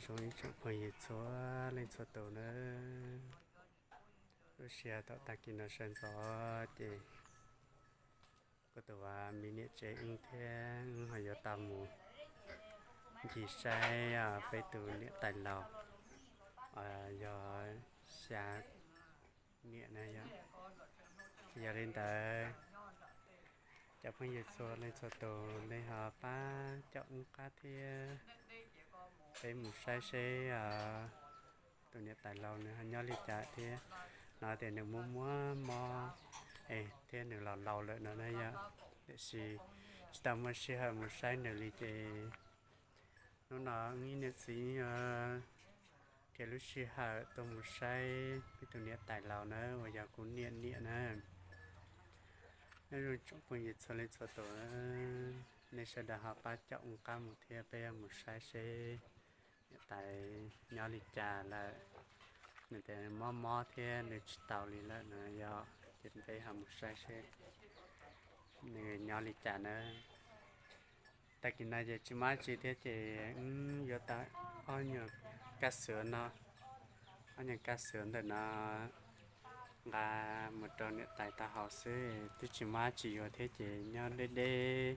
Ib tsoom phooj ywg txhua leej txhua tus nawb, lub sij hawm thaum tag kis no sawv ntxov ces kuv tus me niam tsev wb thiab wb ho yuav tau mus ncig saib peb tus niam tais laus, yog xya niam na yom. Yog li ntawd, cov phooj ywg txhua leej txhua tus nej ho pab coj wb qab thiab peb mus saib seb tus niam tais laus nws ho nyob li cas thiab. Hnov tias nws muaj muaj mob es thiab nws los laus lawm no na yom, tiam sis tsis tau muaj sij hawm mus saib nws li ces hnub no wb niam txiv nrhiav lub sij hawm tuaj mus saib peb tus niam tais laus na uas yog kuv niam niam na. Nyob zoo tsoom phooj ywg txhua leej txhua tus, nej sawv daws ho pab coj wb qab mus thiab peb mus saib seb niam tais nyob li cas lawm. Nws tias mob mob thiab nws tsis tau li lawm no yom, ces peb ho mus saib seb nws nyob li cas na. Tag kis no ces tsis muaj dab tsi thiab ces wb yuav tau ob nyuag kab xwm no, ob nyuag kab xwm ntawm no nqa mus rau niam tais tau haus xwb, twb tsis muaj dab tsi yuav thiab ces nyob deb deb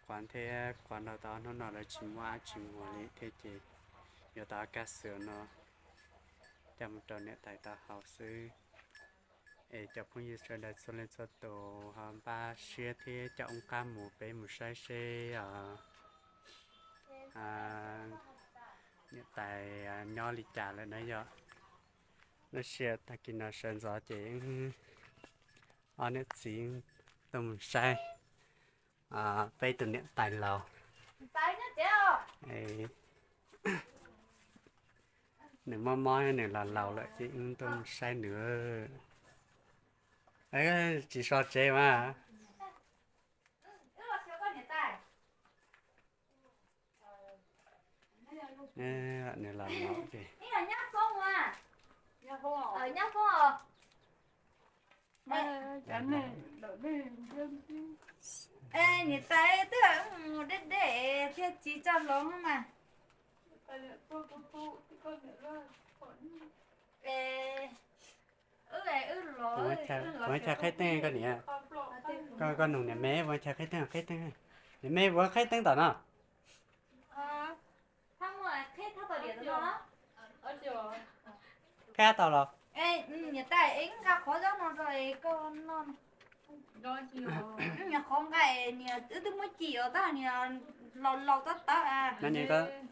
quav thiab quav nrog tau hnub no lawv tsis muaj dab tsi muag li thiab ces yuav tau ob kab xwm no coj mus rau niam tais tau haus xwb. Es cov phooj ywg sawv daws txhua leej txhua tus ho npaj siab thiab coj wb qab mus peb mus saib seb niam tais nyob li cas lawm na yom. Lub sij hawm tag kis no sawv ntxov ces ob niam txiv tuaj mus saib peb tus niam tais laus. Nws mob mob nws los laus lawm ces wb tuaj mus saib nws. Tsis so tsev mas. Nws los laus ces niam tais twb mus deb deb thiaj tsis tso hloov mas. Puas chaw qhib teeb koj niam? Koj nug niam me puas chaw qhib teeb, qhib teeb. Niam me puas qhib teeb tom no? Qhib tau los? Qhov nqa niam twb muab ci os, tab niam laus laus tab tab.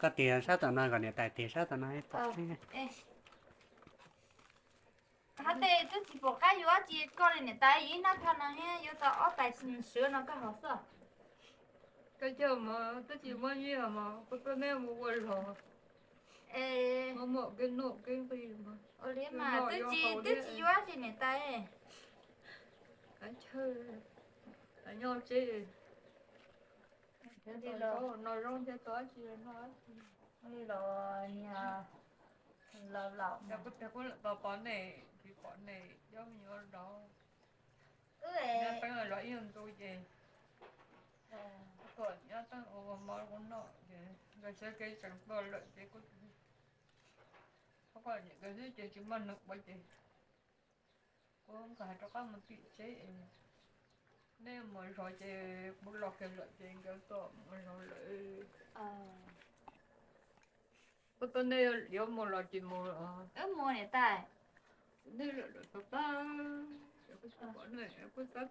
Koj tig sab tom no kom niam tais tig sab tom no pom. Hab tes twb tsis pom qab yuav dab tsi, koj li niam tais ib nab phaj no thiab yuav tau ob tais swv no koj haus xwb. Koj cog mas twb tsis muaj nyiaj mas kuv tuaj neb mus ua zog. Muaj muaj kev noj kev nqi mas. Ua li mas twb tsis, twb tsis yuav dab tsi niam tais. Kav chaw, nyob tsev. Li los no zoo thiab tau dab tsi los noj dab tsi. Li los niag laus laus. Yog kuv tias kuv lam tau pom nej, tsis pom nej cov me nyuam zov, nyob teeb zov ib nyuag ntu ces tuaj nyob teeb ua mov rau kuv noj ces nkawd sawv kev tseem tuaj lawm ces kuv, kuv niam nkawd xwb ces tsis muaj neeg ua ces kuv nkag rov qab mus tim tsev. Neb mus zov ces kuv los kiag lawm ces nkawd tuaj mus zov lawm. Kuv tuaj, nej yuav mus los tsis mus los? Wb mus niam tais. Nej lawm lawm tau tag, kuv tab, kuv tab,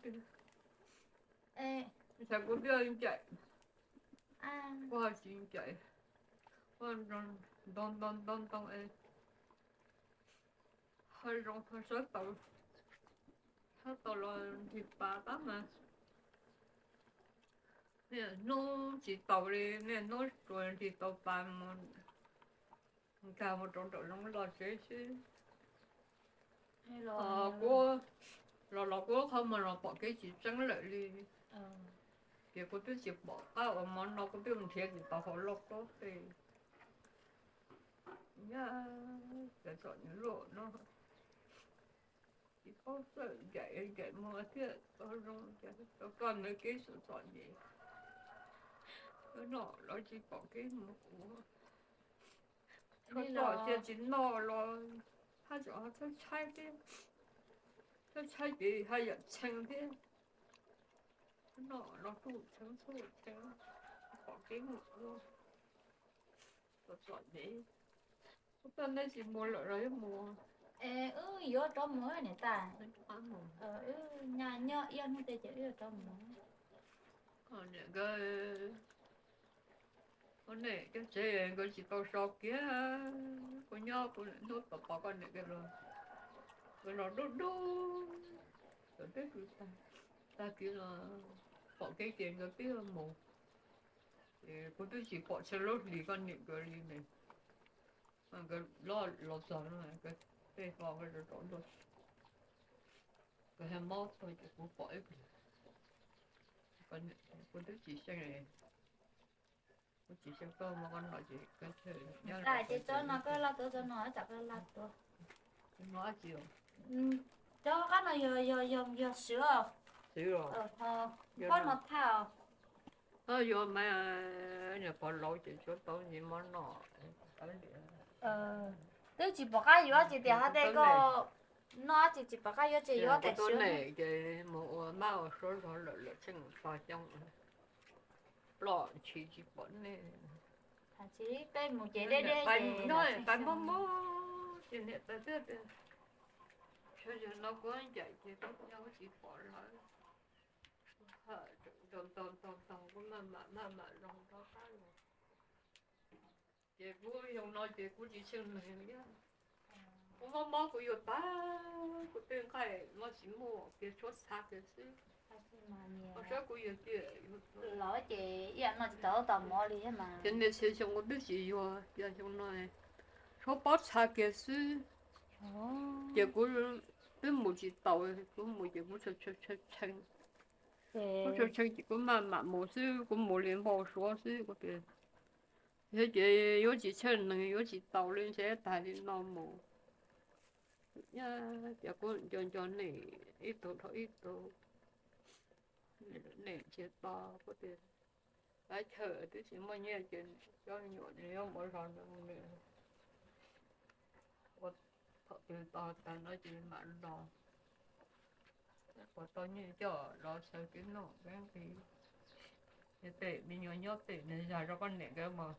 ntshai kuv pib ncaim, kuv ho tsis ncaim, kuv ntoo ntoo ntoo ntoo es ho zoo, ho sab tau, sab tau los nrig pas tab mas. Niaj hnub tsis taus li, niaj hnub tsuas nrig tau pas mus nkag mus rau nraum zoov los tsev xwb. Kuv los los kuv qhov muag los pom kev tsis tseeb lawm li. Ces kuv twb tsis pom qab uas mov no kuv twb mus nrhiav tsis tau hauv lauj kaub tej. Nyab, cov txom nyem luaj no, tsis paub txawj ncaim ncaim muag thiab tau zoo, tau koj ntawd kev txom txom nyem. Noj los tsis pom kev mus kuv. Ua tsis noj los haj tseem txhob tshaib thiab, txhob tshaib ces haj yam tshee thiab. Noj los kuj tshee txhua tshee, pom kev mus ua txom txom nyem. Ua txoj neb tsis mus lawm los yuav mus. Es wb yuav rov mus niam tais, wb nyob ib ob hnub tej ces wb yuav rov mus. Niam nkawd, ua niam cov tsev nkawd tsis tau so kiag, kuv nyob kuv hnub tom pom koj niam nkawd los, nkawd los dub dub, nkawd twb tag kis los pom kev ces nkawd twb mus. Ces kuv twb tsis pom tsheej lub hlis koj niam nkawd li ne. Nkawd los txog no, tej hmo nkawd rau ntua, nkawd haj mob tag ces kuv pom ib pliag. Kuv twb tsis xyeej, kuv tsis xyeej koj hmo koj no ces koj tais ces tsob no koj laj tuav, tsob no tsam koj laj tuav. Tsob qab no yog, yog, yog swv os. Pob no thaj os. Yuav mas, niam pog laus ces tsuav tau ntsis mov noj. Twb tsis pom qab yuav tsis tias hais tias koj noj tsis, tsis pom qab yuav ces yuav tias tuav swv. Ces mus ua mab ua suav zog lawm, lawm tsheej tog xyoo, ploj ntshis tsis pom nej. Peb mus ces deb deb ces pais mob mob ces niam tais thiaj tias, sawv yog no kuv ncaim ces kuv nyob kuv tsis pom lawm. Ntaug ntaug ntaug ntaug kuv maj mam maj mam los rov qab los. Ces kuv xyoo no ces kuv tsis tsheej neeg li. Kuv mob mob kuv yuav tag, kuv tej nqaij no tsis muaj kiag, tshuav txha kiag xwb. Koj saib kuv yawg tiag, los ces ib yam no tsis tau tos mov li thiab mas. Ces niaj txhia xyoo kuv twb tsis yuag, yog xyoo no tshuav pob txha kiag xwb. Ces kuv twb mus tsis taus, kuv mus ces kuv tshee tshee, kuv tshee tshee ces kuv maj mam mus xwb, kuv mus li npau suav xwb. Kuv tias, yog ces yuav tsis tsheej neeg, yuav tsis taus li, ntshe tag li no mus. Ces kuv nco nco nej ib tug dhau ib tug, nej nrhiav tau, kuv tias, qab chaw twb tsis muaj nyiaj ces cov me nyuam nws yuav mus zog nws, nws ua thaum twg tau tag no ces mam los. Puas tau nyiaj coj los xaws kev noj kev nqi. Ces tej me nyuam nyob tej nws zag rau koj niam nkawd mas,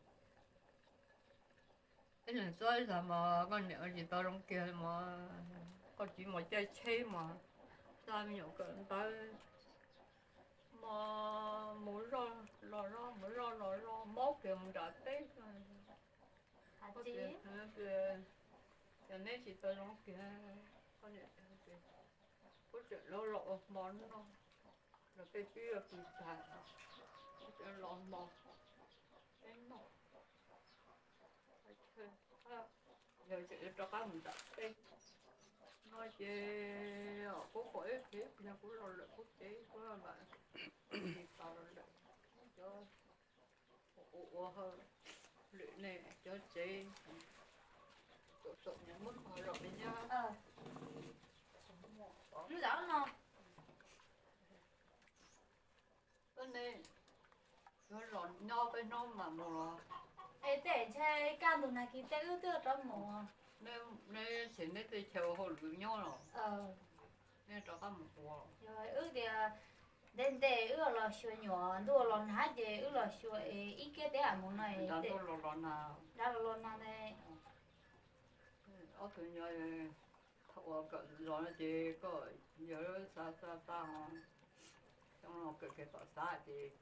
ib leeg txob ib zag mas koj niam tsis tau zoo kiag mas, koj txiv mas caij tsheb mas xa me nyuam kawm ntawv mas mus zoj los zog, mus zoj los zog, maub kiag mus nram teb. Ces neb tsis tau zoo kiag, koj niam, kuv tseem los ua hmo noj, los tej twb yuav pw tag, kuv tseem los hmo, peb noj. Yog tseem yuav rov qab mus nram teb no ces kuv pom ib pliag kuv los lawm kuv tsev kuv mam li tau los lawm. Cov ua ua hawm lwm ne, cov tsev txom txom nyem muab tog los peb nyob. Lub zam no, koj ne, yuav los nyob peb hnub mam mus los? Es tej ntshe kaj ntug nag kis tej wb twb rov mus. Neb tseem neb tej chaw ua hauj lwm nyob los? Neb rov qab mus ua? Wb tias ntev ntev wb los xyuas nyuam, ntuj los nag ces wb los xyuas es ib kiab teb am mus no. Ntuj los los nag, ntuj los los nag ne. Ob tug nyuam, thaum uas kawm los no ces koj yawg xa xa xa, xyoo no kawm kiag tom xav ces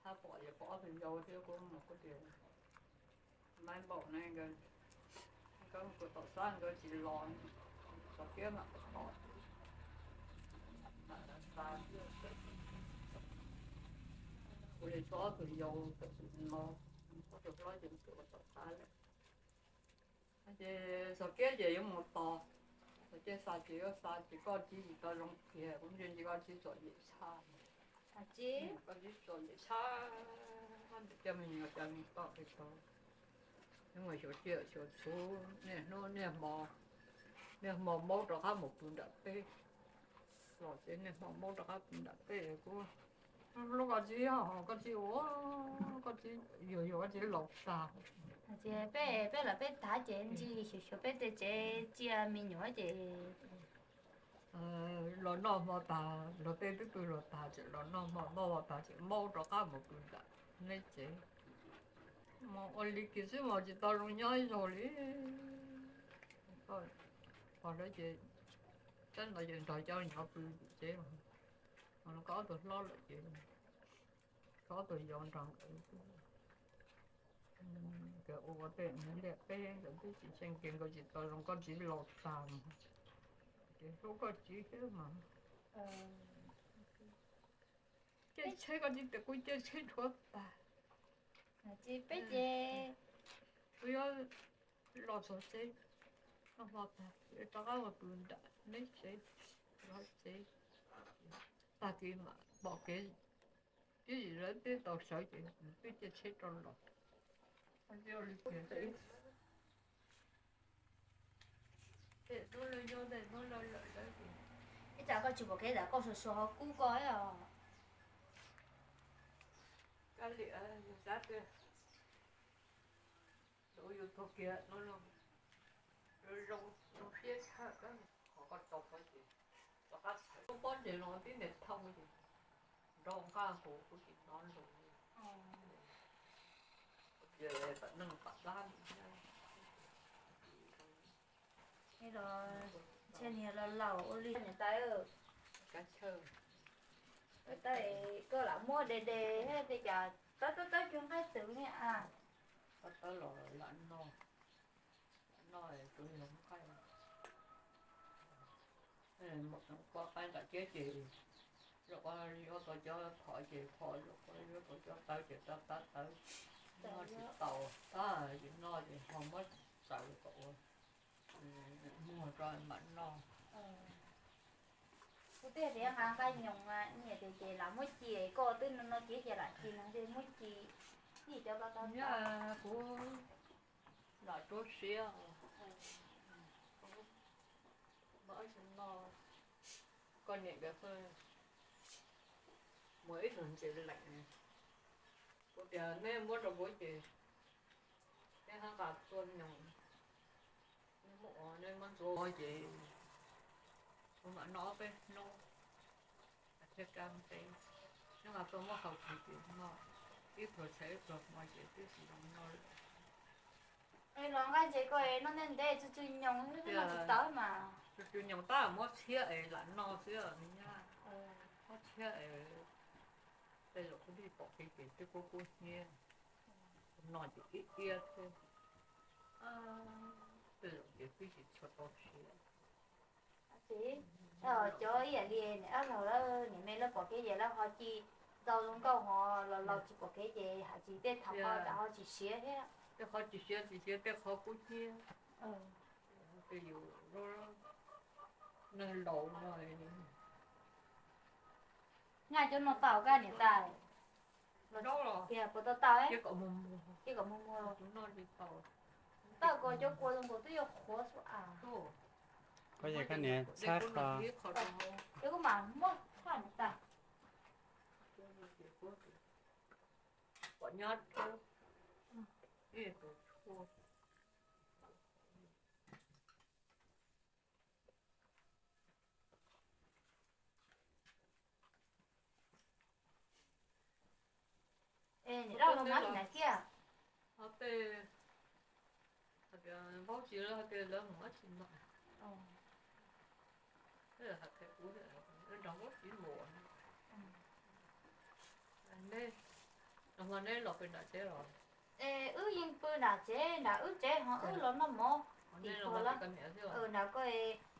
hab pom yawg pom ob tug yau thiab kuv mus kuv tias, maiv npaum ne, nkawd tom xav nkawd tsis los, txog kiab mam pom. Kuv li txog ob tug yau kawm no, ob tug hlob ces mus kawm tom xav lawm. Ces txog kiab ces yuav mus tos, txog kiab xa ces yuav xa ces koj txiv tsis tau zoo kiag, kuv ntsia ntsis koj txiv txom nyem tshaj. Koj txiv txom nyem tshaj, coj me nyuam coj me toj pem tau, xyuas tsiaj xyuas txhu, niaj hnub niaj hmo, niaj hmo maub rov qab mus pw nram teb, los ces niaj hmo maub rov qab pw nram teb kuv. Hlub koj txiv, koj txiv ua, koj txiv yuag yuag koj txiv laus tag. Ces peb, peb los peb tag ces ntsis xyuas xyuas peb tej tsev tsiaj me nyuam ces los noj hmo tag, luag tej twb pw los tag ces los noj hmo, noj hmo tag ces maub rov qab mus pw nram neb tsev. Mus ua li kiag xwb mas tsis tau zoo nyob ib zaug li. Pog lawv ces txawm ntawd ces nrog cov nyuam pw tsev, koj ob tug hlob lawm ces koj ob tug yau nrog nkawd. Nkawd ua tej niag liaj teb nkawd twb tsis xyeej kiag, nkawd tsis tau zoo koj txiv laus tag mas, ces hlub koj txiv thiab mas. Caij tsheb koj txiv tias kuv caij tsheb dhuav tag. Peb ces kuv yuav los txog tsev, noj hmo tag rov qab mus pw nram neb tsev, tsev. Tag kis mam pom kev, twb yim lawv twb tau sawv ces twb caij tsheb rov los. Ib tsam koj tsis pom kev ntawm koj suav suav ho kub koj os. Kab li yus xav tias yus tuag kiag no zoo, zoo siab tshaj, qhov koj tau qhov ces rov qab txhawm pob ntseg los tib niag thooj ces nrov nqaj hu kuv tsis hnov lus. Ces pam neej pam dab ntshe niag laus laus ua li niam tais. Kab chaw, koj lam muab de de thiab tej cas tawb tawb tawb cuag nqaij twm ne a. Tawb tawb los lam noj, lam noj tus yog nqaij. Mus tseem kua qaib nram ciab ces zaum yuav tau cov phom ces phom, zaum yuav tau cov tawv ces tawv tawv tawv, noj tsis tau tab sis noj ces ho muab txaws kom ua muag rau mam noj. Kuv twb tias nqa nqaij nyoos, niam tias ces lam muab ci, koj twb no no ces lam ci no ces muab ci, ib cov tau tau. Kuv lam rua siab. Koj niam nkawd mus ib tug ntses leem, kuv tias neb muab rau kuv ces neb hab nqa tuaj nyoos, neb muab ua neb muab ntxuav ces kuv mam noj ob peb hnub thiab kab nqe. Neb nqa tuaj muab hau kig ces noj ib pluag tshav ib pluag hmo ces twb tsis zoo noj lawm. Los nqaij ntses koj noj ntev ntev tsw tsw nyoos, noj tsis tau mas. Tsw tsw nyoos tab muab tshiab es lam noj xwb nyab. Muab tshiab es tej zaum kuv twb pom kev ces twb kub kub hnyiab, noj ces ib iab thiab. Tej zaum ces twb tsis tshua tau siav. Cov ib yam li niam dab laug lawm, niam me lawv pom kev ces lawv ho ci, ntau zoo nkauj ho los laus tsis pom kev ces hais tsis tej tham qhov cas ho tsis siav thiab. Tej qhov tsis siav tsis siav, tej qhov kub hnyiab. Tej yus neeg laus no. Nyaj cov no tau kab niam tais. Tias puas tau tau? Cia kom muag muag, tau ko cov kua zoo nkaus twb yuav qhuav xwb as. Koj niam txhab qhov. Ces kuv mam muab tshaj niam tais. Pom nyob rau ib tus tshuaj. Es niam dab laug mas hais tias, ho tej hais tias Vaub Tsis lawv hais tias lawv mus dab tsi no, hais tias kuv nrog Vaub Tsis mus. Neb, neb los pw nram tsev los? Es wb yeej pw nram tsev, nram wb tsev ho wb los noj mov tim kuv lawm. Nram koj,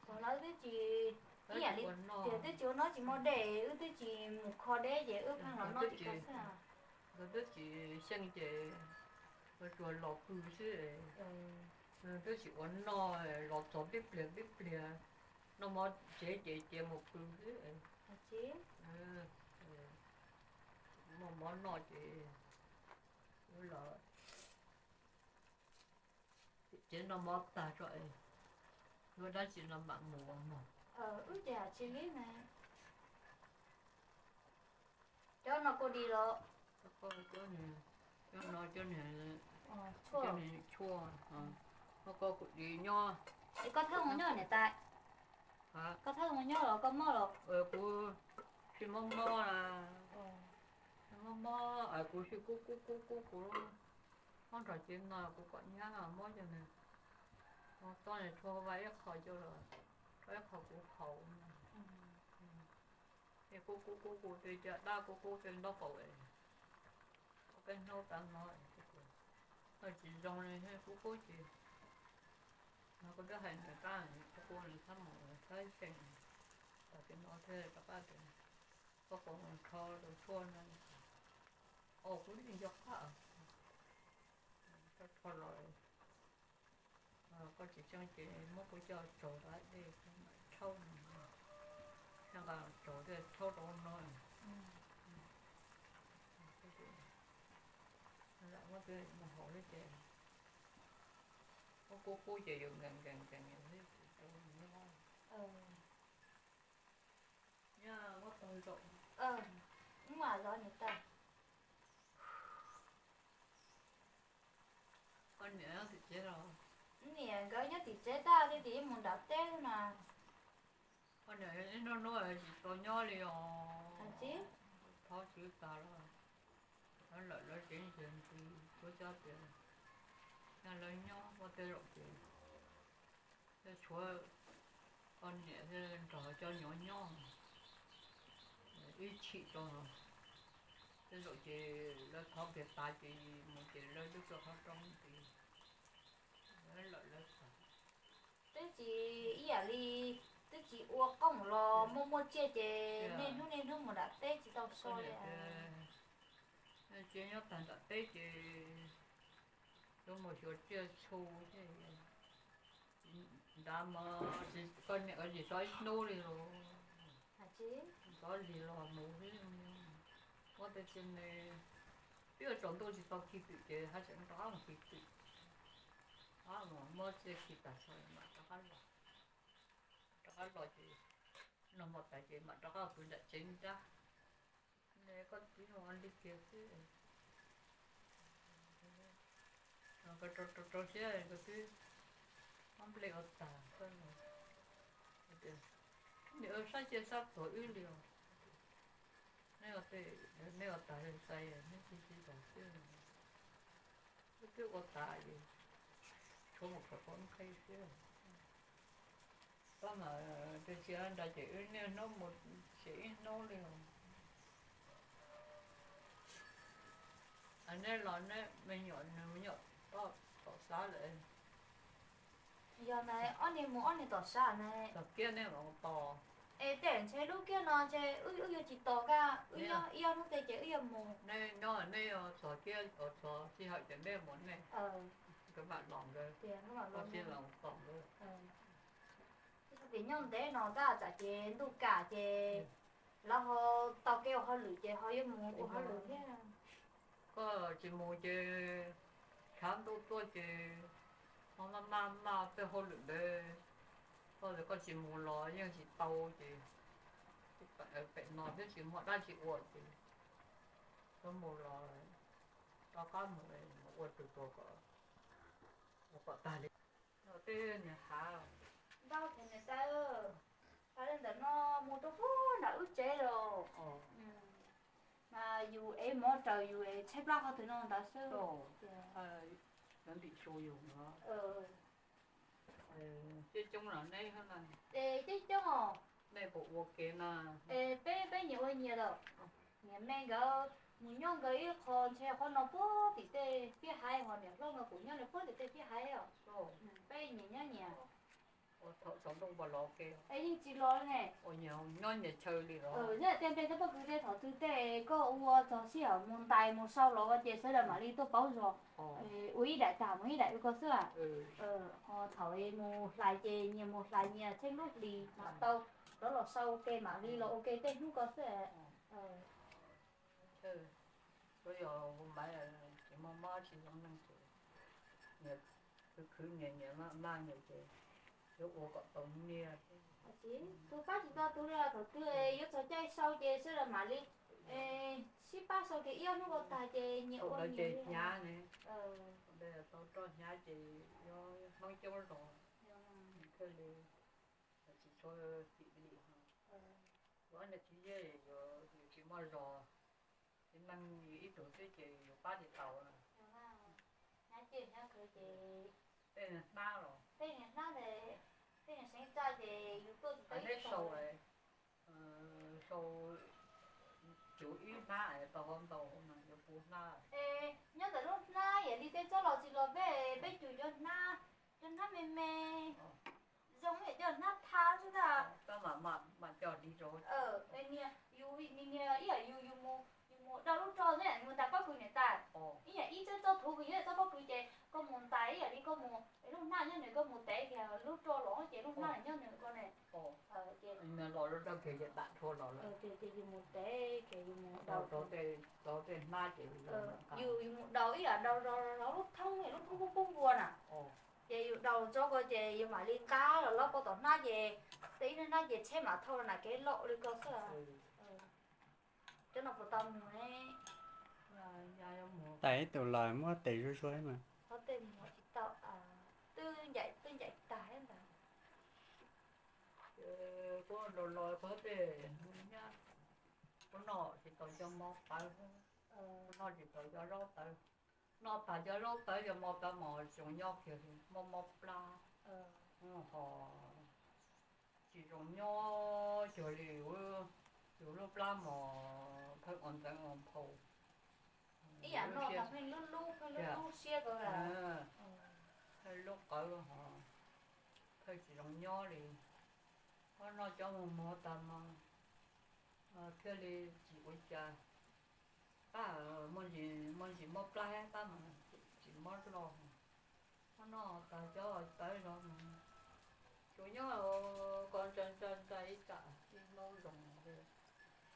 thaum no wb twb tsis, ib yam li tias twb tsis ua noj tsis muaj dej, wb twb tsis mus kho deb ces wb pheej los noj tim ko xwb. Nkawd twb tsis xyeej ces nkawd tsuas los pw xwb. Twb tsis ua noj, los txog tib pliag tib pliag, noj mov tsev ces cia mus pw xwb. Muaj mov noj ces los tsev noj mov tag tso es yuav dab tsi no mam mus mog. Wb ces hais tsis li ne. Cov no kua dis los? Cov no cov niag, Tshuaj, muab koj kuv dim nyob. Es koj thawj mus nyob niam tais? Koj thawj mus nyob los koj mob los? Kuv tsis mob mob na, mob mob es kuv tsis kub kub kub kub kuv mob nrog cev no kuv kom nyab mob cov nws, tob nws rho vaj ib qho coj los, rho ib qho kuv haus. Es kub kub kub kuv ces caj dab kub kub tej ntaub qaum es, ob peb hnub tas no, no tsis zoo li kub kub ces, no koj twb hais nws tab, kub kub nws txhob mus txhob xyeem, tam sim no thiaj rov qab tias koj puas rho rau tshuaj no. Os kuv yeej nco qab, koj rho los, koj tsis tsheej ces muab kuv coj tsaug rau dej mam rhaub, nqa tsaug thiaj rhaub rau no. Lam muab tus mus haus thiab ces, muab kub kub ces yus nkees nkees nkees thiab ces rau nws nyob. Nyob muab tau zaum, muab zov niam tais. Koj niam nyob tim tsev los? Niam nkawd nyob tim tsev tag, tiam sis mus nram teb na. Koj niam ib hnub hnub tsis tau nyob li os. Thov tsis tas los, lawm lawv tsev ntsis ntsis tuav cov tias nyob lawv nyob muaj tej zaum ces, tej tshuav koj niam thiaj nrog cov nyuam nyob ib chim rau no. Tej zaum ces lawv thov kiag tas ces mus ces lawv twb tuaj qhov rooj ces lawm lawv tag. Twb tsis ib yam li, twb tsis ua qoob los muaj muaj tsiaj ces niaj hnub niaj hnub mus nram teb tsis tau so li. Tsiaj nyob tag nram teb ces lub mus xyuas tsiaj txhu thiab. Nrad mas koj niam tsis so ib hnub li los, ntxov lig los mus thiab. Muab tej tsiaj me, twb yuav tsaus ntuj tsis tau khi twm ces haj tseem rov qab mus khi twm. Muab tsiaj khi tag tso mam rov qab los. Rov qab los ces noj hmo tas ces mam rov qab pw nram tsev nrab. Koj txiv ua li kiag xwb. Rau rau siab nkawd twb ob nplej ua tag, nws sab cia sab tuag wb li os. Neb ua tej, neb ua tag xais neb tsis tsis tag xwb. Wb twb ua tas es tshuav mus khaws qhov nqhis xwb. Koj mam, tus txiv nrad ces wb niaj hnub mus tsev ib hnub li os. Neb los neb me nyuam nws nyuam tom xav lawm. Yog na, ob niag mus ob niag tom sab na. Txog kiag neb mam tos. Es tej ntshe lub kiag no ntshe wb yuav tsis tos koj, wb nyob ib ob hnub tej ces wb yuav mus. Neb nyob neb txog kiag, txog sij hawm ces neb mus nej, nkawd mam los nkawd, koj thiaj los tos nkawd. Vim nyob ntev no tab tsam ces ntuj kam ces lawv ho tau kev ua hauj lwm ces ho yuav mus ua hauj lwm thiab. Koj tsis mus ces tshav ntuj tuaj ces ho maj maj maj tej hauj lwm ntawd, koj, koj tsis mus los yeej tsis tau ces pem no thiab tsis muaj dab tsi ua ces koj mus los rov qab mus, mus ua tus tuag kom, ua kom tag li. Tej niag hav ntau ces niam tais, hais li ntawm no mus rau puag nram wb tsev los, mas yus ev mov raws yus ev tshaib plab qhov twg no ntawd xwb. Ntim su yus no. Coob coob los neb, es coob coob os. Nej puas ua ke no? Es peb, peb nyias ua nyias lawm. Niam me nkawd mus nyob nkawd ib qho ntshe qhov no puag tim tej fib haiv, ho niam hlob nkawd kuj nyob li puag tim tej fib haiv os. Peb nyias nyob nyias. Ua thaum tsaus ntuj npog los ke, es yeej tsis los li ne. Ua nyias nyob nyias chaw li os. Yog tias npe tej poj kws tej thaum twg tej koj ua txog sij hawm mus ntais mus sau los ua ces sawv daws mam li tuaj pauv zog. Ua ib daim tag mus ib daim ua ko xwb. Ho thaum mus hlais ces nyias mus hlais nyias tsheej lub hlis mam tau rov los sau ua ke mam li los ua ke tej hnub ko xwb. Yog hu maiv tsis muaj mob tsis zoo neej ces nyias khwv khwv nyias, nyias maj maj nyias ces yuav ua kom tau nyiaj. Tus pab tsis tau tus li thaum twg yuav txog caij sau ces sawv daws mam li sib pab sau kiag ib ob hnub ua tag ces nyias ua nyias li. Hnyav ne, Tau roj hnyav ces yuav Hmoob coob zog, thiaj li tsis tshua xim li. Ua niam txiv yej yuav tsis muaj zog, txiv neej ib tug xwb ces yuav pab tsis tau. Tej niag hnab los, tej niag seev txaj ces yus tuaj tsis tau ib sau, sau cuv ib hnab es tau hov ntau mas yuav puv hnab. Nyob ntawm lub hnab yam li tej txob los tsis los peb, peb cug cov hnab, cov hnab me me, zoo yam cov hnab thab xwb ntag. Tab mam cog li rau. Niag yus, niag ib yam yus, yus mus, yus mus daus lub roj xwb, mus ntais pob kws niam tais. Ib yam ib txoj txoj thuv kws yog txoj pob kws ces koj mus ntais ib yam li koj mus lub hnab nyob nws, koj mus tev kiag lub roj los ces lub hnab nyob nws ko ne. Los rau kiag ces tam rhuav los lawm. Ces yus mus tev kiag yus mus daus rau tej hnab ces yus, yus mus daus ib yam daus zog lub thoob, lub thoob pub pub npua na. Ces yus daus tso ko ces yus mam li nqa los lov pov tom hnab ces tej ib hnab ces tsheb mam thauj na kev loj li ko xwb. Cov no puas tau mus ne? Tais ib tus los muab tes zuag zuag mas. Qhov tej mus tsis tau, twb ncaim twb ncaim tag ntag. Kuv los los qhov tej, kuv noj tsis tau cov mov tawv, kuv noj tsis tau cov zaub tawv. Noj tag cov zaub tawv cov mov tawv mas zoo nyob kiag li, mob mob plab, ho tsis zoo nyob cuag li. Yus lub plab mos pheej ua ntxeev ua nphau, ib yam no pheej lub lub pheej lub lub siab ko, pheej lub qawv ho pheej tsis zoo nyob li. Ho noj cov mos mos tag mas thiaj li tsis ua cas. Tab muaj ntsis mob plab tab mas tsis mob loj. Ho noj tag cov tawv zog mas tsuas nyob ko ntsa ntsa ntsa ib tsam ib hnub zoo,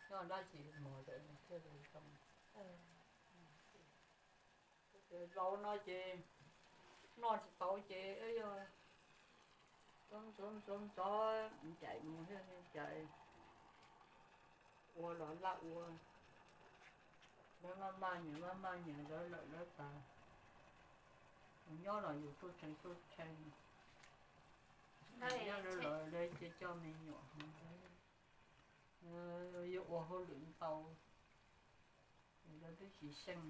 nyob dab tsi mos tawm thiaj li zoo. Ces zaum no ces noj tsis tau ces yog ntxov ntxov ntxov ncaim mus thiaj li ncaim, ua los laj ua. Lawv maj maj nyiam maj maj nyiam lawv lawm lawv tas. Nyob los yus tuaj tshee tuaj tshee, nyob lawv lawv ces coj me nyuam, yuav ua hauj lwm ntau es lawv twb tsis xyeej,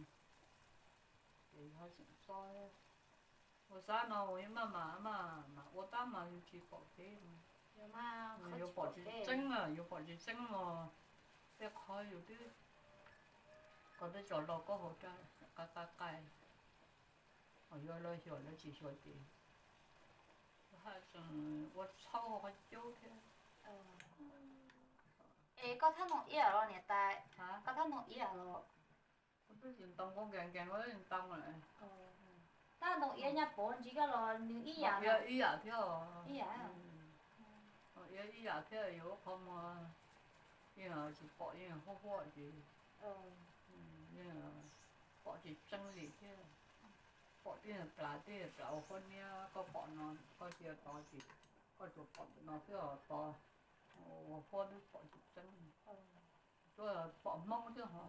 ces ho tseem txob. Ua xab no uas yus maj mam maj mam ua tab mas yus tsis pom kev. Yuav pom tsis tseeb, yuav pom tsis tseeb mas tej qhov yus twb, koj twb tso los koj haus raj qai qai qai, ho yuav lawv xyuas lawv tsis xyuas ces haj tseem ua txhaum qhov cub thiab. Es koj thab ntoo iab los niam tais? Koj thab ntoo iab los? Kuv twb tsis ntoo, kuv nkees nkees kuv twb tsis ntoo lawm. Thab ntoo iab nyaj pov ntsis koj los nws ib yam, ib yam thiab. Ib yam. Iab ib yam thiab, yus lub qhov muag yeej tsis pom, yeej huaj huaj ces pom tsis tseeb li thiab. Pom tib plas tib plas ua huab niab, koj pom no koj cia tod ces koj tsuas pom ntawm no xwb os, tod ua huab twb pom tsis tseeb. Tuaj pom Hmoob thiab ho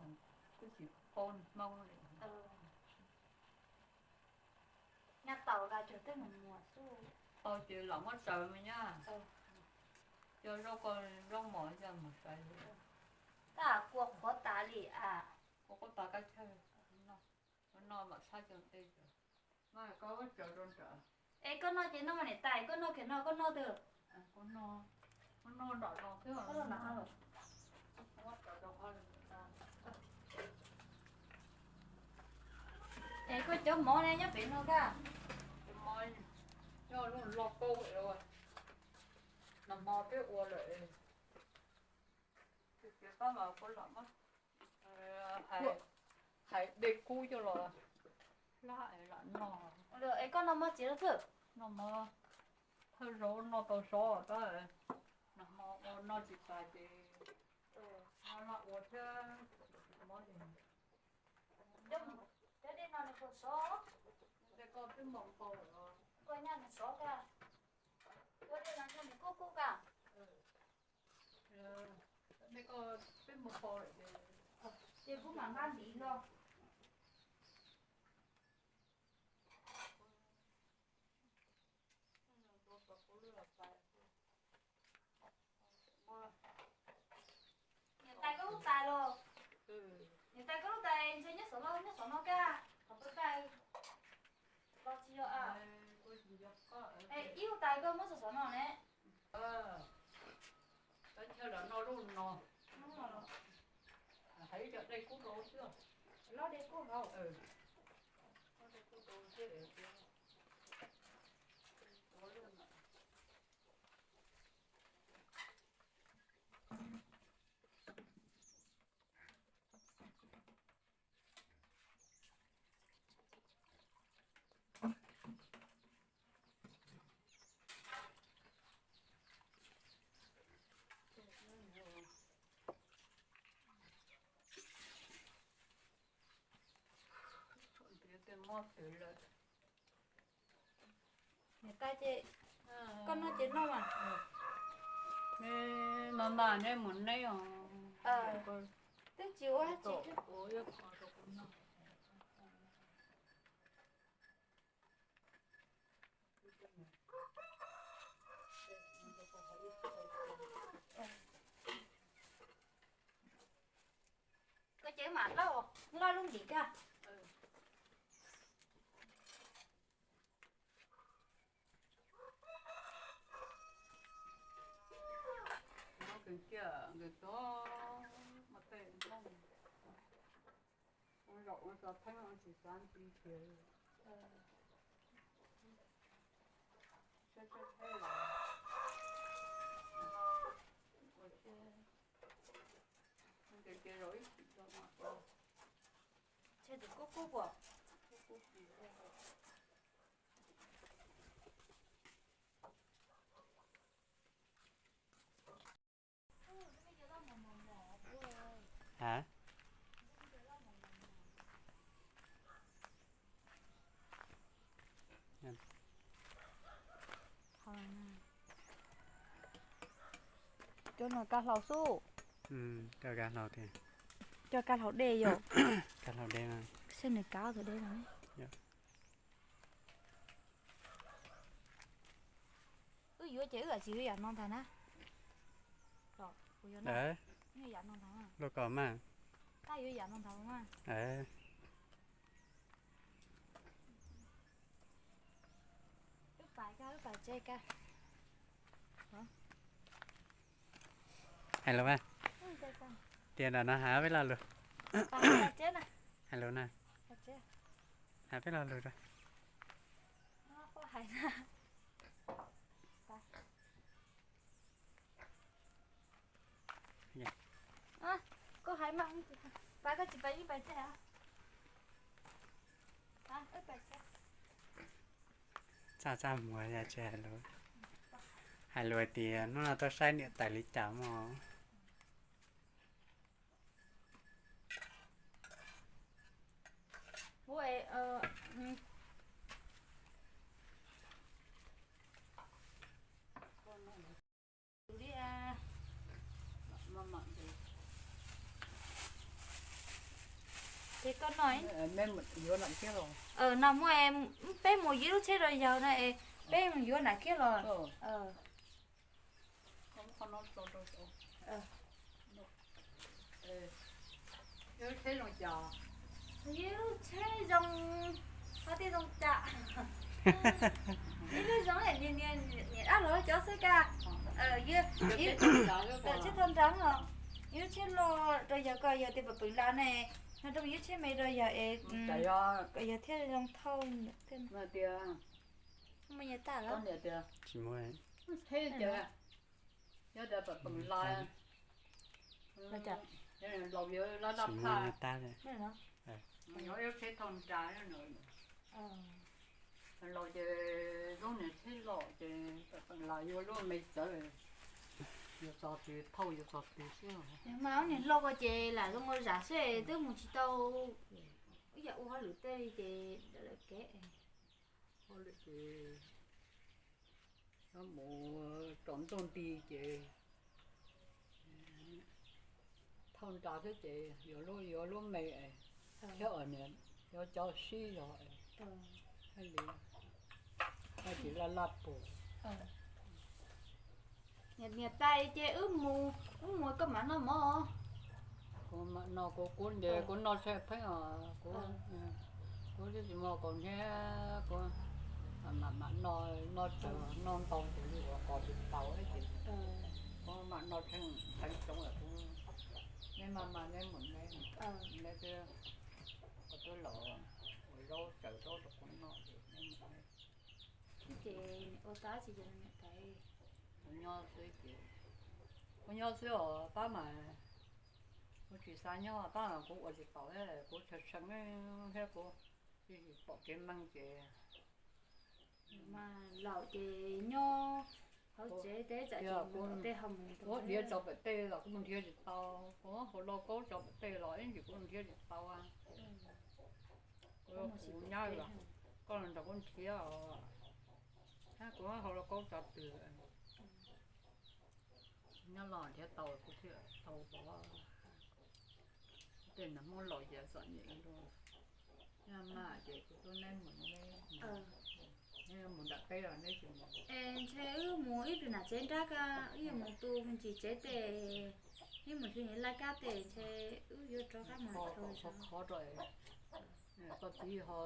twb tsis paub Hmoob li. Nyaj tau ka cuag twb mus muag xwb. Tau ces lam muab tsaws me nyab. Cov zaub ko, zaub mos coj mus saiv. Tab kua qhuav tas li a. Kua qhuav tas kab chawj. Noj mam txhab cov ntej. Es koj noj ces noj mas niam tais, koj noj kiag no koj noj twg? Koj noj nram no xwb. Es koj cov mov ne nyob pem no kab? Cov mov nyob lub loj kaub, nag hmo peb ua lawm. Tab mas kuv lam muab hais dej kub coj los hlab lam noj. Es koj noj mov txiv los twg? Noj mov thawj zaug noj tau sov tab, nag hmo ua noj tsis tas ces hlab ua thiab. Cov dej no nws puas sov? Dej koj twb npau npau lawm. Koj nyaj nws sov kab? Cov dej no nws kub kub kab? Dej koj twb npau npau lawm ces, ces kuv mam nqa ntiv los. Niam tais, koj lub tais ntshe nyob saum no, nyob saum no kaj, qhov peb tais los tsis yog a. Ib lub tais koj muab saum saum no ne. Tab chaw lawm no lub no. Hais cov dej kub rau xwb. Loj dej kub hauv. Dej kub rau xwb. Niam tais ces koj noj ces noj mas. Neb noj mas neb mus neb os. Twb tsis ua tsis. Koj ces mam loj, loj lub ntim kaj. Nkees kiag, nkees tod, mas tej nplooj ua zaum ua tso theeb tsis xav ntxiv tiag. Saib saib saib los ua ces, ces zaum ib chim tso mas ua. Tshe tus kub kub puas? Kub kub kub. Ha? Cov no kav hlau xwb. Cov kav hlau tiag. Cov kav hlau dej yom. Kav hlau dej mas. Xyov nws kav thaum dej no. Wb yuav ces wb tsis yuav yam no ntag na. Yam no ntag. Luaj ko mas. Tab yuav yam no ntag mas. Wb pais kag, wb pais tsev kag. Hais lus mas. Tias nram no hais peb lo lus. Hais lus na. Hais peb lo lus rau. Koj hais mas, pais koj tsis pais yeej pais tsev. Txaj txaj muag yog tsis hais lus. Hais lus hais tias hnub no tuaj saib niam tais li cas mog. Ces koj no, no muaj, peb mus yuav lub tsheb rau yawg no es peb mus yuav nram kiag los. Ib lub tsheb zoo, qhov tias zoo cas. Ib lub zoo niam dab laug cov xwb kaj. Tsheb thauj nra os. Ib lub tsheb loj rau yawg, kom yawg tias pem pem las ne, no rau ib lub tsheb me rau yawg es kom yawg thiaj zoo thauj. Muaj nyias tas lawm. Tsis muaj. Tsheb ces yog tias pem pem las, laus yuav laj laj phaj, nyob ib lub tsheb thauj nra. Laus ces lub niag tsheb loj ces pem pem las yuav lub me txawv, yuav txog twg thauj yuav txog twg xwb. Mas ob niag hlob ko ces lam zoo ua zam xwb twb mus tsis tau ib yam ua hauj lwm tej li ces lawv kev. Hauj lwm ces mus tsaus ntuj nti ces thauj nra xwb ces yuav lub, yuav lub me thiab os, niam, yuav cov sib zog thiaj li, thiaj tsis laj laj pus. Niam tais ces wb mus, wb mus koj mam noj mov. Kuv mam no kuv kub ntes kuv noj tsheej pheej os, kuv, kuv twb tsis muaj kaus hniav, kuv mam mam no, noj tsawg noj ntau ces li uas qos tsis tau ces kuv mam no tsheej pheej xyoo lawm kuv, neb maj maj neb mus neb, neb twb, kuv twb los ua zaub tsaws zaub rau kuv noj ces neb mus neb. Ces ua tab tsis ces niam tais, kuv nyob xwb ces, kuv nyob xwb os tab mas kuv tsis xav nyob tab kuv ua tsis tau, kuv tshee tshee thiab kuv tsis pom kev meej ces mas laus ces nyob hauv tsev teb tsam ces kuv tej ho mus kuv diav tso pem tej los kuv mus nrhiav tsis tau, kuv hauv lauj kaub tso pem tej los ib ntsis kuv nrhiav tsis tau. Kuv nyab, koj los nrog kuv nrhiav os, kuv hauv lauj kaub tso twg. Nyob los nrhiav tau kuv thiaj tau pov. Tej nag hmoob laus ces txom nyem dua. Nyob mas ces kuv tuaj neb mus, neb mus nram teb los neb tsis mus. Es ntshe wb mus ib pliag nram tsev nrab ko, wb yuav mus tu ntsis tsev tes, ib mus xyuas laj kab tes ntshe wb yuav rov qab mus khov khov rau. Koj txiv ho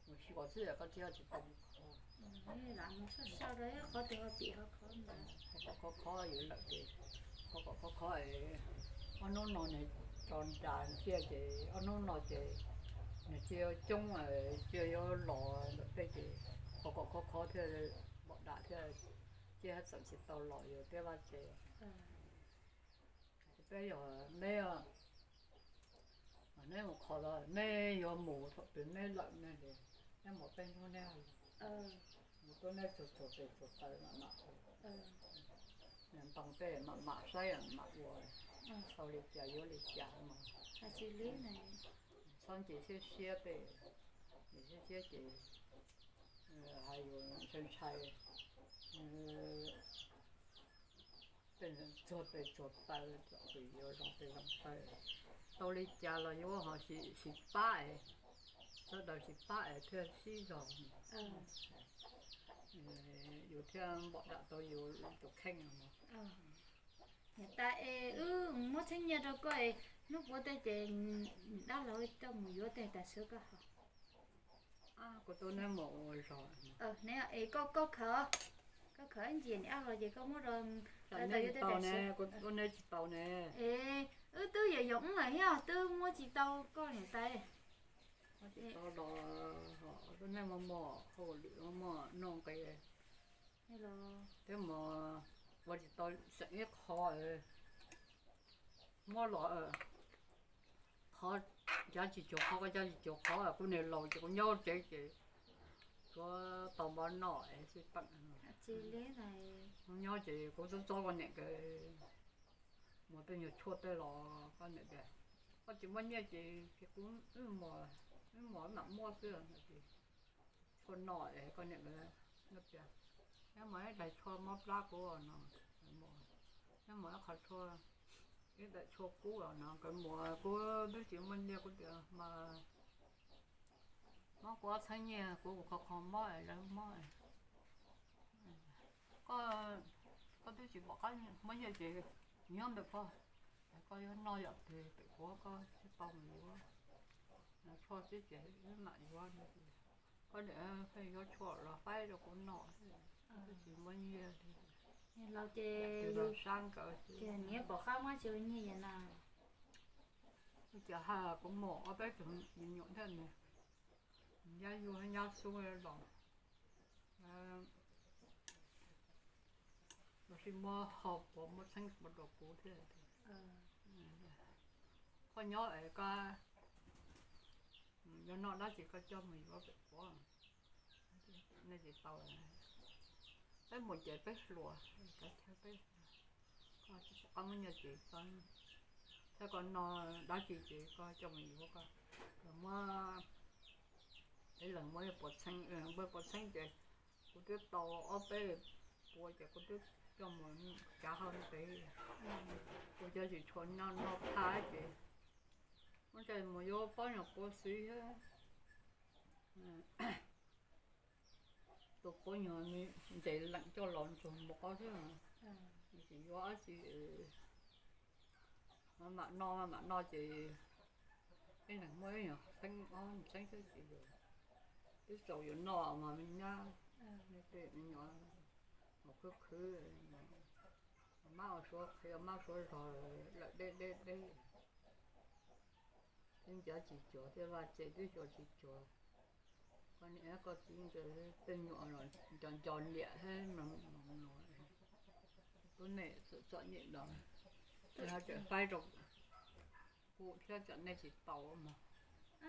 mus xyuas xwb koj txiv ho tsis tau mus khov. Lam mus soj soj rau qhov twg ho tim ho khov. Qhov kom khov khov yuav lawm ces, qhov kom khov khov, ob hnub no nws tso nras ntxiag ces ob hnub no ces nws cia coob, cia yuav los ntawm tej ces qhov kom khov khov thiaj npom dam thiaj cia txawm tsis tau los yuav peb vaj tsev. Peb yog neb, neb mus khov los neb yuav mus thaum twg neb lawm ne, neb mus peb hnub neb mus tuaj neb txog txog tes txog taw mam mam ua, ntoo tej mam mam saib mam ua, tau li cas yuav li cas mas. Txhob nce siab siab tej, nce siab siab ces hais yus ntshai ntshai, tej txog tes txog taw, txom nyem yuav zoo tes zoo taw, tau li cas los yuav ho sim pab es, sawv daws sim pab es thiaj sib zog, yus thiaj npom dam tau yus tus kheej. Niam tais es wb muab txheeb nyiaj rau koj es hnub puav tej ces niam dab laug coj mus yuav tej tas sawv koj haus. Kuv tuaj neb mus ua zog. Es koj, koj khaws, koj khaws ib ntsis niam dab laug ces koj muab rau, tau yuav tej tas sawv. Kuv tuaj neb tsis tau ne. Es wb twb yam yog wb lawm thiab twb muab tsis tau koj niam tais. Muab tsis tau los tuaj neb muaj muaj hauj lwm muaj noj nqe, twb mus ua tsis tau xeem ib qho. Muab los qhov, cav tsis cuag qhov, koj cav tsis cuag qhov, kuv niag laus ces kuv nyob tsev ces tsuav tau mov noj es xij peem. Nyob ces kuv txob txob koj niam nkawd mus tej nyuag tshuaj tej los koj niam tias koj tsis muaj nyiaj ces kuv, wb mus mam muab xwb no ces tshuaj noj es koj niam nkawd tias neb mus ib daim tshuaj mob plab kuv no, neb mus ib qho tshuaj, ib daim tshuaj kub no nkawd mus kuv twb tsis muaj nyiaj kuv tias mas muab kuv ob txheeb nyiaj kuv ua khov kho mob es lawv mob. Koj, koj twb tsis pom qab muab nyiaj ces nyob ntawm koj, koj yuav noj yam twg pem kuv koj thiaj tau mus yuav. Tshuaj xwb ces wb mam yuav no ces koj niam pheej yuav tshuaj los faib rau kuv noj, twb tsis muaj nyiaj li. Los ces sab nkawd ces niam pom qab muab tsis ua nyiaj yam na. Ua cas ha kuv mus ob peb tug me nyuam thiab nws, nyab yuag nyab xub los, los sis muab ho puas muab txheeb puas rau kuv thiab. Koj nyob es koj yuav noj dab tsi koj coj mus yuav pem kuv, nej tsis tau. Peb mus ces peb hluas, kav chaw peb hluas, koj tsis pom qab muab nyiaj ces koj, thiab koj noj dab tsi ces koj coj mus yuav koj, muab, ib leeg muab puas txheeb, puas txheeb ces kuv twb tau ob peb puas ces kuv twb coj mus kav hauv pem, kuv cov tsis tshua noj noj phaj ces muab coj mus yuav pob nyuag puav xwb thiab. Tus puav nyuag ntses leem coj los ntsuag mus qab xwb, tsis yuav dab tsi. Mam no, mam no ces ib leeg muaj ib nyuag xeeb ob xeeb xwb ces twb txaus yuav noj mas me nyab, me nyuam mus khwb khwb, mab ua suav qhia mab suav zog lawm deb deb deb. Twb ncav tsis cuag, tej vaj tse twb xyuas tsis cuag. Koj niam koj txiv nkawd tej nyuam los nco nco niam thiab no, tub nej txom txom nyem los, ho tseem faib rau kuv thiab, txawm nej tsis tau mog.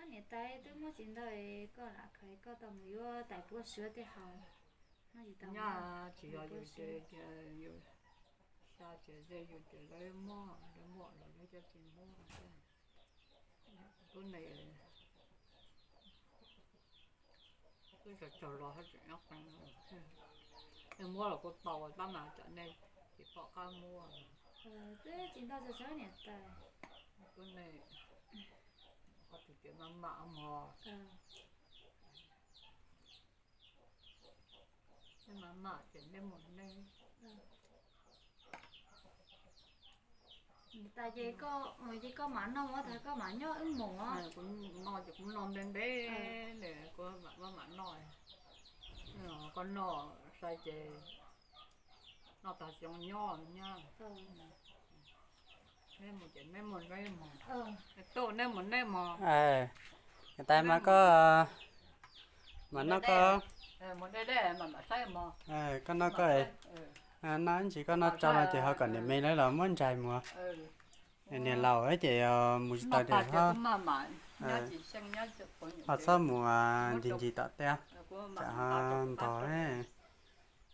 Niam tais twb muab tsis ntau, koj lam khaws koj tau mus yuav tais puab suav tej haus. Nyaj tsis yog yus ces, yus xya ces ze yus ces lawv muab, lawv muab los lawv coj tsis muab. Tub ne, twb tsaug tsaug los haj tseem nyob qee, nej muab los kuj tau tab mas tsam nej tsis pom qab muab. Twb tsis ntau txog sab niam tais. Tub ne, qhov twg ces maj mam mog. Nej maj mam ces nej mus nej. Niam tais ces koj, ces koj mam noj, tas koj mam nyob wb mus. Kuv no ces kuv noj ntev ntev, kuv mam noj. Koj noj sai ces noj tag xyoo nyob nyab. Nej mus ces nej mus, tuaj nej mus nej mog. Niam tais mas koj mam noj koj, koj noj koj, noj ib ntsis koj noj tso no ces ho kom niam me lawv los muab ntsais mus. Niam laus ces mus tsis tau ces ho txhob mus ncig ncig tom teb, tsam ho ntog.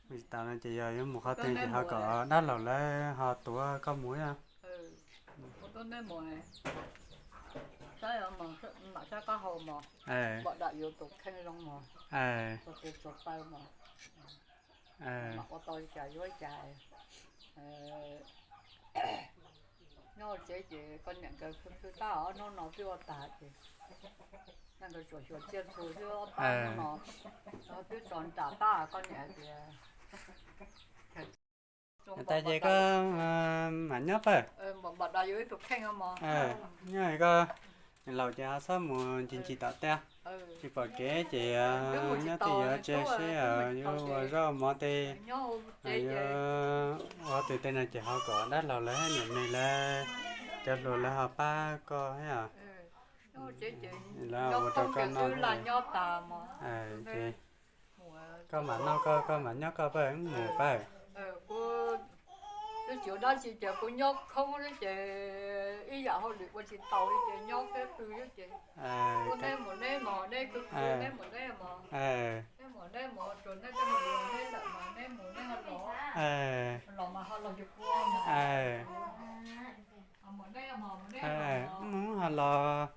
Mus tsis tau no ces yog yuav mus qhov twg ces ho kom dab laug lawv ho tuav koj mus. Mam ua tau li cas yuav li cas. Nyob tsev ces koj niam nkawd khwv khwv tab, ob hnub no twb ua tag ces nkawd tsuas xyuas tsiaj txhu xwb, ob pab hnub no twb tso nram tab, koj niam hais tias tas ces koj mam nyob pawg. Nyob koj laus ces ho txhob mus ncig ncig tom teb, tsis pom kev ces nyob twj ywm tsev seb yuav ua zaub mov tej, yuav ua qhov twg tej no ces ho kom dab laug lawv niam me lawv cov hluas lawv ho pab koj thiab. Lawv ua rau koj noj. Ces koj mam noj koj, koj mam nyob koj pawg, wb mus pawg. Twb tsis ua dab tsi ces kuv nyob khoob xwb ces ib yam hauj lwm ua tsis tau li ces nyob thiab pw xwb ces kuv, neb mus neb mog, neb khwv khwv neb mus neb mog, neb mus neb mog, tsuas neb tej hauj lwm neb lawm mas neb mus neb ho los, los mas ho los yug kuv. Mus ho los.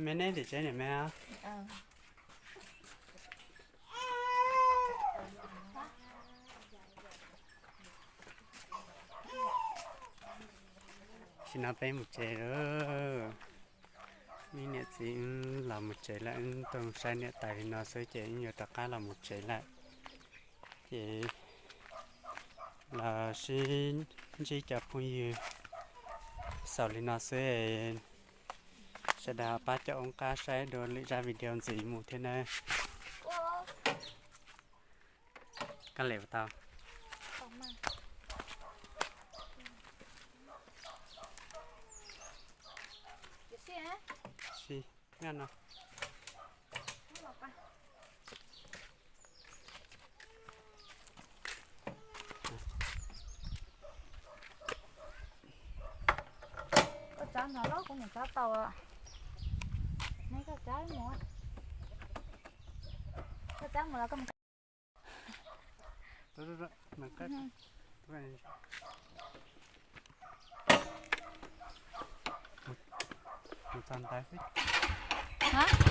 Me neb tim tsev niam me. Tam sim no peb mus tsev lawm. Wb niam txiv wb los mus tsev lawm, wb tuaj mus saib niam tais li no xwb ces wb yuav rov qab los mus tsev lawm. Ces los sib ntsib cov phooj ywg xaus li no xwb. Sawv daws pab caum oob qab saib dua lwm zaj video ntxiv mus thiab nawb. Koj lem puas tau? Sib nyob no. Koj tsav ntog los kuv mus tsav tau. Neb koj tsav mus, koj tsav mus los koj mus. Mus txog ntawd xwb.